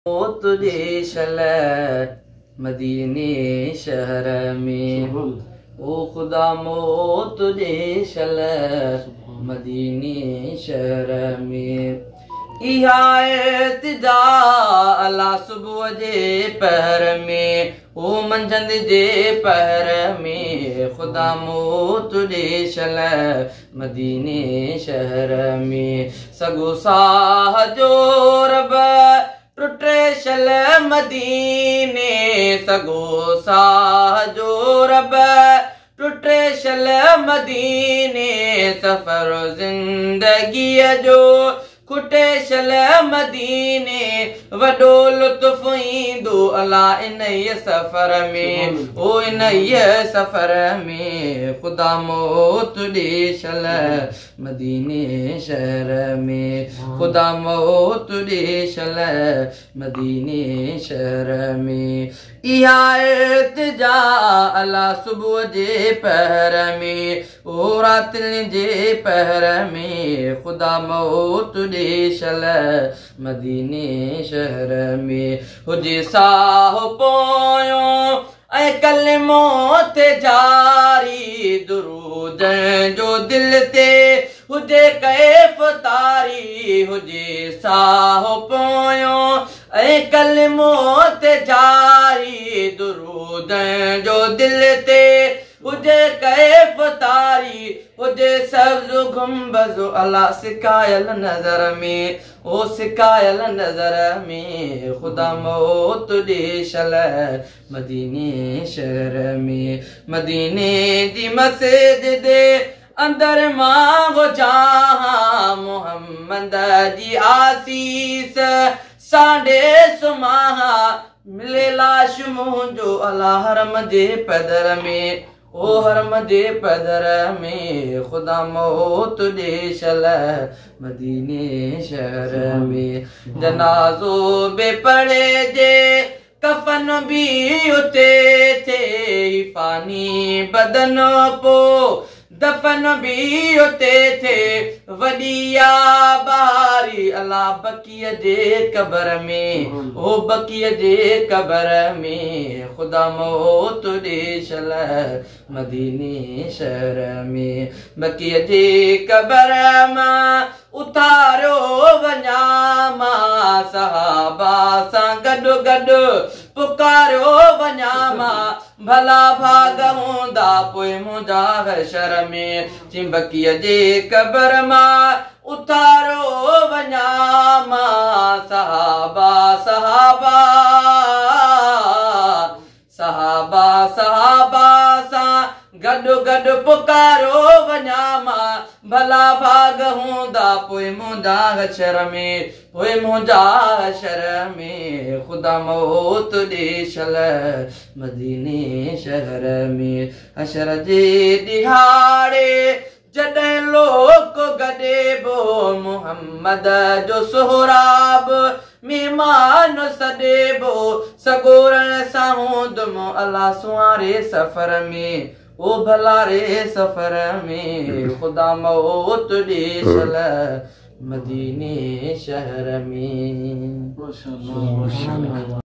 موت ڏي شل مديني شهر ۾، او خدا موت ڏي شل مديني شهر ۾. اها التجا الا صبح جي پهر ۾، او منجهند جي پهر ۾، خدا موت ڏي شل مديني شهر ۾. سگهو ساهه جو رب ٽٽي شل مديني، سگهو ساهه جو رب ٽٽي شل مديني. سفر زندگيءَ جو کٽي شل مديني، وڏو لطف ايندو الا ان سفر ۾، او ان سفر ۾، خدا موت ڏي شل مديني شهر ۾، خدا موت ڏي شل مديني شهر ۾. اها التجا الا صبح جي پهر ۾، او راتن جي پهر ۾، خدا موت ڏي شل مديني شهر ۾. هجي ساهه پويون ۽ ڪلمو تي جاري، درود جو دل تي هجي ڪيف تاري. هجي ساهه پويون ۽ ڪلمو تي جاري، درود جو دل تي هجي ڪيف تاري. هجي سبز گنبذ الا سڪايل نظر ۾، او سڪايل نظر ۾، خدا موت ڏي شل مديني شهر ۾. مديني جي مسجد اندر مان گجان، محمد جي آسيس سانڊي سمها. ملي لاش منهنجو الا حرم جي پدر ۾، او حرم جي پدر ۾، خدا موت ڏي شل مديني شهر ۾. جنازو به پڙهي جي ڪفن به اتي ٿئي، فاني بدن پو دفن به اتي ٿئي. وڏي آ بهاري الا بقيع جي قبر ۾، او بقيع جي قبر ۾، خدا موت ڏي شل مديني شهر ۾. بقيع جي قبر مان اٿاريو وڃان مان، صحابه سان گڏ گڏ پڪاريو وڃان مان. ڀلا ڀاڳ هوندا پوءِ منهنجا حشر ۾. چمبڪيءَ جي قبر مان اٿاريو وڃان مان، صحابه صحابه صحابه صحابه سان گڏ گڏ پڪاريو وڃان مان. ڀلا ڀاڳ هوندا پوءِ منهنجا حشر ۾، پوءِ منهنجا حشر ۾، خدا موت ڏي شل مديني شهر ۾. حشر جي ڏهاڙي جڏهن لوڪ گڏيبو، محمد جو سهراب مهمان سڏيبو. سگورن سان هوندم الا سنواري سفر ۾، او ڀلاري سفر ۾، خدا موت ڏي شل مديني شهر ۾. माशाअल्लाह।